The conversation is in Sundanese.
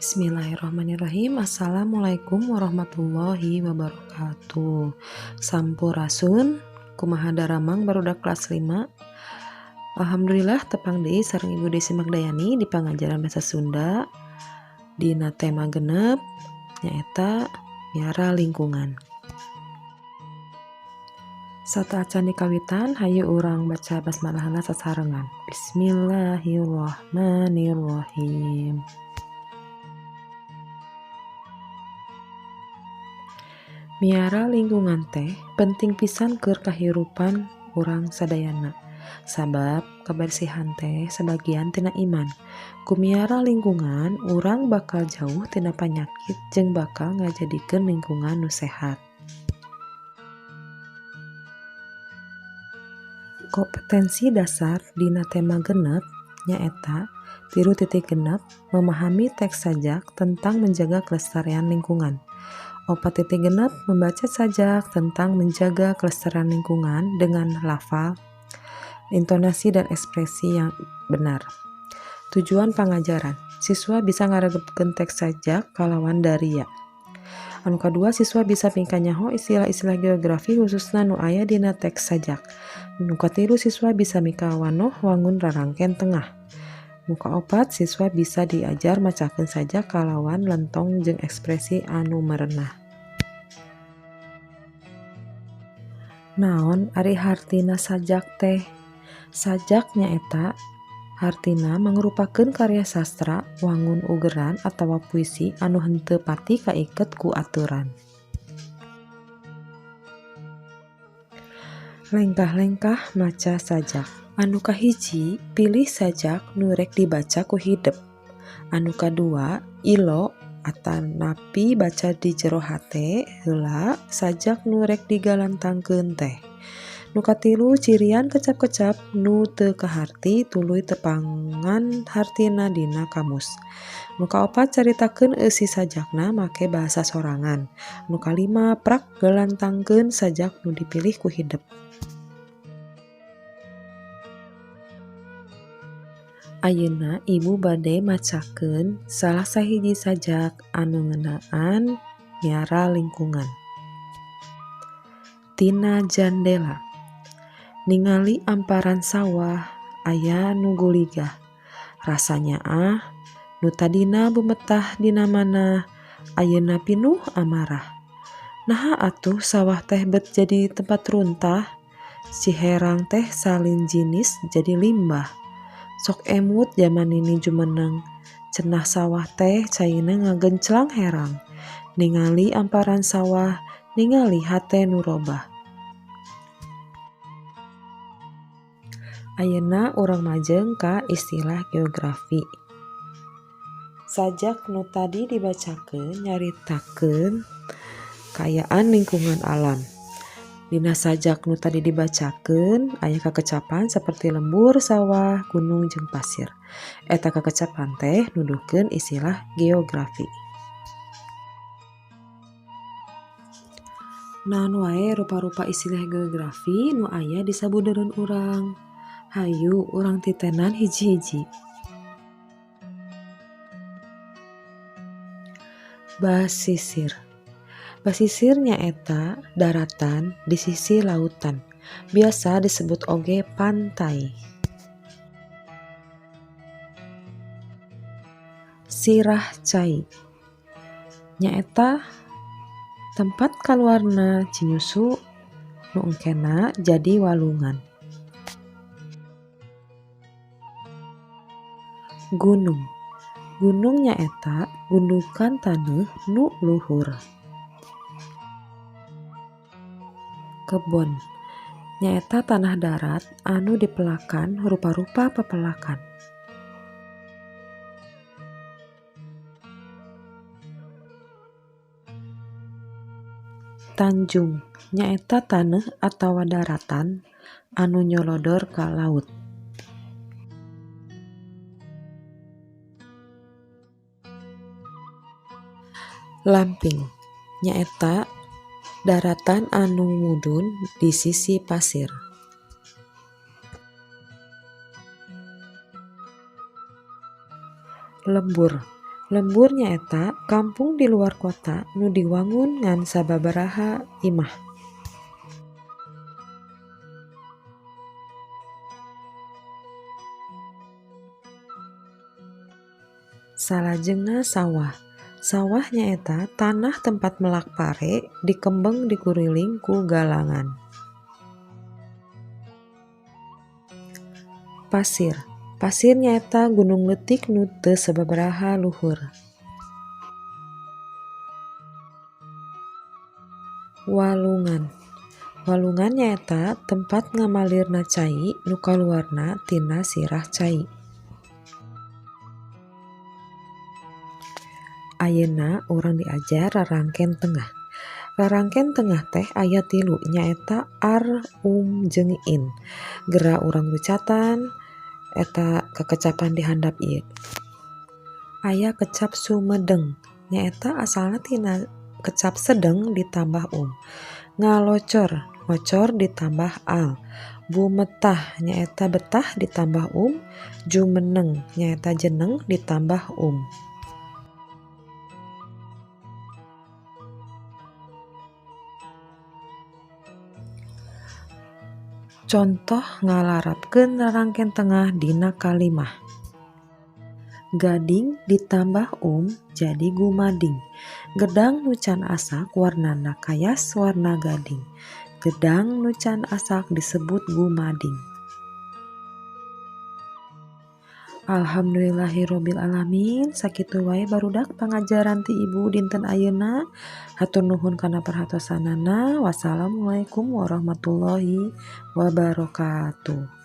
Bismillahirrahmanirrahim. Assalamualaikum warahmatullahi wabarakatuh. Sampurasun, kumaha daramang barudak kelas 5? Alhamdulillah, tepang deui sareng Ibu Desi Magdayani di pangajaran bahasa Sunda dina tema 6, nyaeta miara lingkungan. Sateuacan dikawitan, hayu urang baca basmalah sasarengan. Bismillahirrahmanirrahim. Miara lingkungan teh penting pisan keur kahirupan urang sadayana. Sabab kabersihan teh sabagian tina iman. Ku miara lingkungan, urang bakal jauh tina panyakit jeung bakal ngajadikeun lingkungan nu sehat. Kompetensi dasar dina tema 6 nyaeta 3.6 memahami teks sajak tentang menjaga kelestarian lingkungan. 4.6 membaca sajak tentang menjaga kelestarian lingkungan dengan lafal, intonasi, dan ekspresi yang benar. Tujuan pangajaran, siswa bisa ngaregepkeun teks sajak kalawan daria. Anu kadua, siswa bisa mikanyaho istilah-istilah geografi, khususna nu aya dina teks sajak. Nu katilu, siswa bisa mikawanoh wangun rarangken tengah. Nu kaopat, siswa bisa diajar macakeun sajak kalawan lentong jeung ekspresi anu merenah. Naon ari hartina sajak teh? Sajak nyaeta hartina mangrupakeun karya sastra wangun ugeran atawa puisi anu henteu pati kaiket ku aturan. Lengkah-lengkah maca sajak. Anu kahiji, pilih sajak nu rek dibaca ku hidep. Anu kadua, ilo atanapi baca di jero hate heula sajak nu rek digalantangkeun teh. Nu katilu, cirian kecap-kecap nu teu kaharti, tuluy tepangan hartina dina kamus. Nu kaopat, caritakeun eusi sajakna make bahasa sorangan. Nu kalima, prak galantangkeun sajak nu dipilih ku hidep. Ayeuna Ibu bade macakeun salah sahiji sajak anu ngeunaan miara lingkungan. Tina jandela. Ningali amparan sawah aya nu guligah. Rasa nyaah nu tadina bumetah dina manah, ayeuna pinuh amarah. Naha atuh sawah teh bet jadi tempat runtah? Ciherang teh salin jinis jadi limbah. Sok emut jaman nini jumeneng, cenah sawah teh caina ngagenclang herang. Ningali amparan sawah, ningali hate nu robah. Ayeuna urang majeng ka istilah geografi. Sajak nu tadi dibacakeun nyaritakeun kaayaan lingkungan alam. Dina sajak nu tadi dibacakeun aya kakecapan seperti lembur, sawah, gunung jeung pasir. Eta kakecapan teh nuduhkeun istilah geografi. Naon wae rupa-rupa istilah geografi nu aya di sabudeureun urang? Hayu urang titenan hiji-hiji. Basisir. Basisir nyaeta daratan di sisi lautan, biasa disebut oge pantai. Sirah cai nyaeta tempat kaluarna cinyusu nu engkena jadi walungan. Gunung. Gunung nyaeta gundukan taneuh nu luhur. Kebon nyaeta tanah darat anu dipelakan rupa-rupa pepelakan. Tanjung nyaeta taneuh atawa daratan anu nyolodor ka laut. Lamping nyaeta daratan anu mudun di sisi pasir. Lembur Lembur nyaeta kampung di luar kota nu diwangun ngan sababaraha imah. Salajengna sawah. Sawah nyaeta tanah tempat melak pare dikembeng dikuriling ku galangan. Pasir. Pasir nyaeta gunung leutik nu teu sababaraha luhur. Walungan. Walungan nyaeta tempat ngamalirna cai nu kaluarna tina sirah cai. Ayeuna urang diajar rarangken tengah. Rarangken tengah teh aya tilu nyaeta ar, um, jeung in. Gera urang lucatan eta kekecapan di handap ieu. Aya kecap sumedeng nyaeta asalna tina kecap sedeng ditambah um. Ngalocor, ngocor ditambah al. Bumetah nyaeta betah ditambah um. Jumeneng nyaeta jeneng ditambah um. Contoh ngalarapkeun rarangken tengah dina kalimah. Gading ditambah um jadi gumading. Gedang nu can asak warnana kayas warna gading. Gedang nu can asak disebut gumading. Alhamdulillahirabbil alamin, sakitu wae barudak pangajaran ti ibu dinten ayeuna. Hatur nuhun kana perhatosanana. Wassalamualaikum warahmatullahi wabarakatuh.